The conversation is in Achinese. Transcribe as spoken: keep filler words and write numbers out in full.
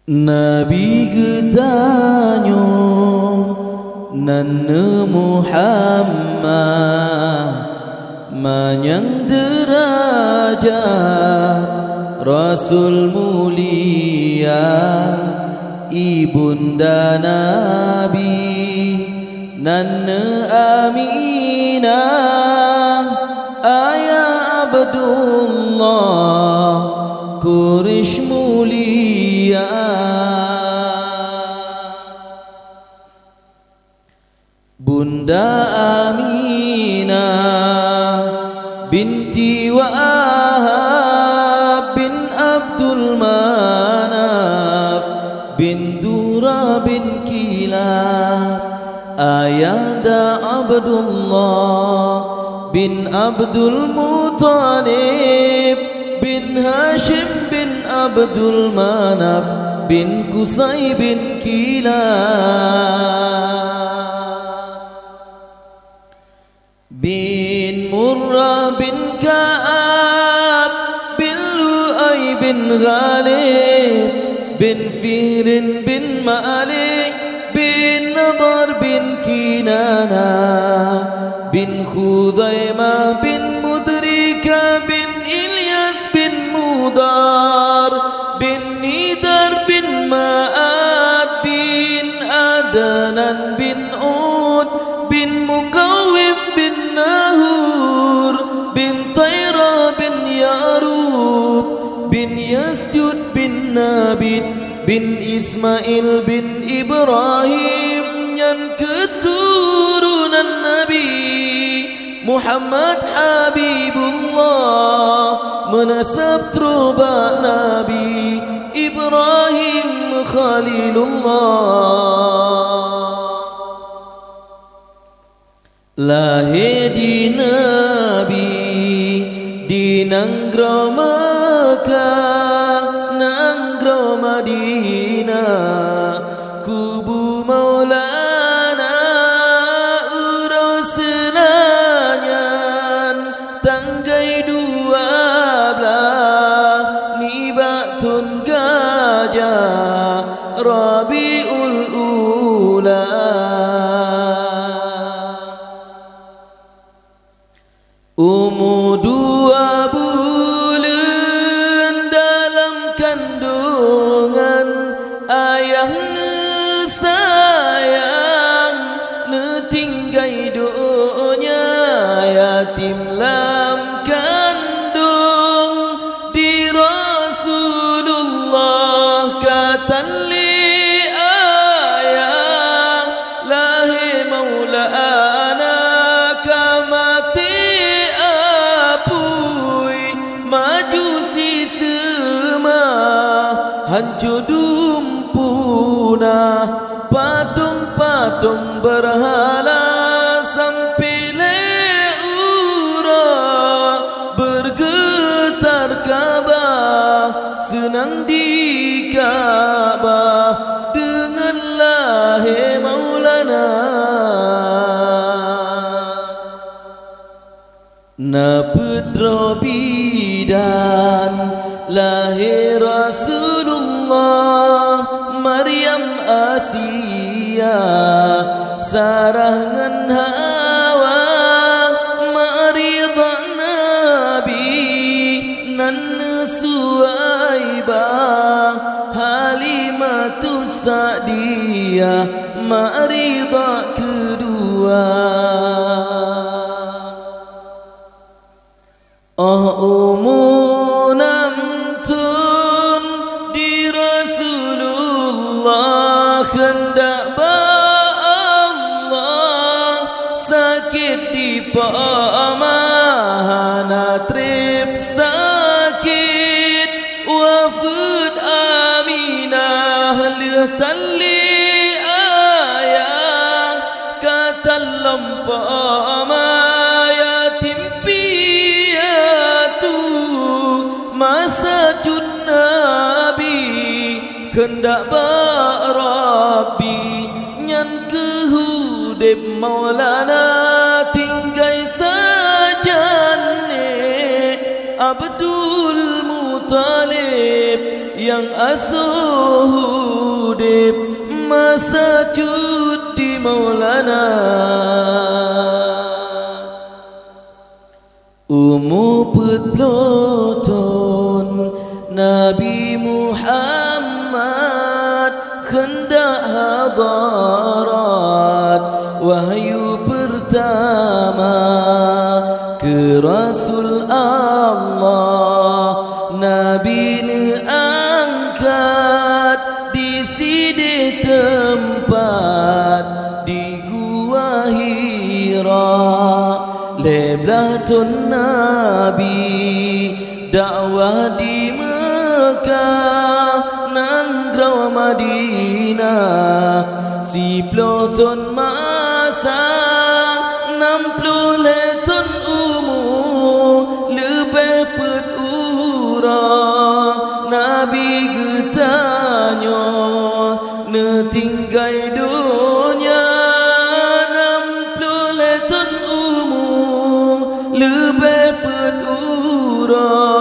Nabi geutanyoe nan neu Muhammad, manyang deurajat Rasul mulia, ibunda Nabi nan neu Aminah, ayah Abdullah, Quraisy mulia. Bunda Aminah binti Wahab bin Abdul Manaf bin Durah bin Kilab, ayahda Abdullah bin Abdul Muttalib bin Hashim bin Abdul Manaf bin Qusay bin Kilab bin Murrah bin Ka'ab bin Lu'ay bin Ghalib bin Fihrin bin Malik bin Nadhar bin Kinanah bin Khuzaimah bin Mudrikah bin Ilyas bin Mudhar bin Nidhar bin Ma'ad bin Adnan bin Ud bin Muqawwim bin Nahur bin Tairah bin Ya'rub bin Yasjud bin Nabit bin Ismail bin Ibrahim, nyan keuturonan Nabi Muhammad Habibullah, meunasab troh bak Nabi Ibrahim Khalilullah. Lahé di Nabi di nanggroe Makkah, nanggroe Madinah, kubu Maulana uroe seunanyan tanggai dua blaih nibak thon gajah Rabiul Ula. Umu dua buleuen dalam kandongan, ayah neusayang neutinggai donya, yatim lam kandong di Rasulullah ka tan lé ayah. Lahé Maulana ka maté apui, majusi seumah hanco dumpuna, patong-patong beurhala sampoe lé uroe beurgeutar Ka'bah, seunang di Ka'bah deungon lahé Maulana. Na peuet droe bidan lahé Rasulullah, Maryam, Asia, Sarah ngon Hawa, Maridah Nabi nan Suwaibah, Halimatus Sa'diyah, Maridah keudua. Óh umu nam thon di Rasulullah, keundak bak Allah, sakét di poma hana treb sakét. Wafeuet Aminah lheueh tan lé ayah, ka tan lom poma yatim piatu. Masa cut Nabi keundak bak Rabbi, nyan keuh udeb Maulana tinggai sajan nèk Abdul Muthalib. Nyang asoe udeb masa cut di Maulana. Umu peuet ploh thon Nabi Muhammad kheundak hadarat wahyu peurtama keu Rasul Allah. Nabi neuangkat di sideh teumpat di Gua Hira. Lhèe blaih thon Nabi dakwah di Meukah, nanggroe Madinah, siploh thon masa, nam ploh lhèe thon umu, leubeh peuet uroe Nabi geutanyoe neutinggai donya, nam ploh lhèe thon umu, leubeh peuet uroe.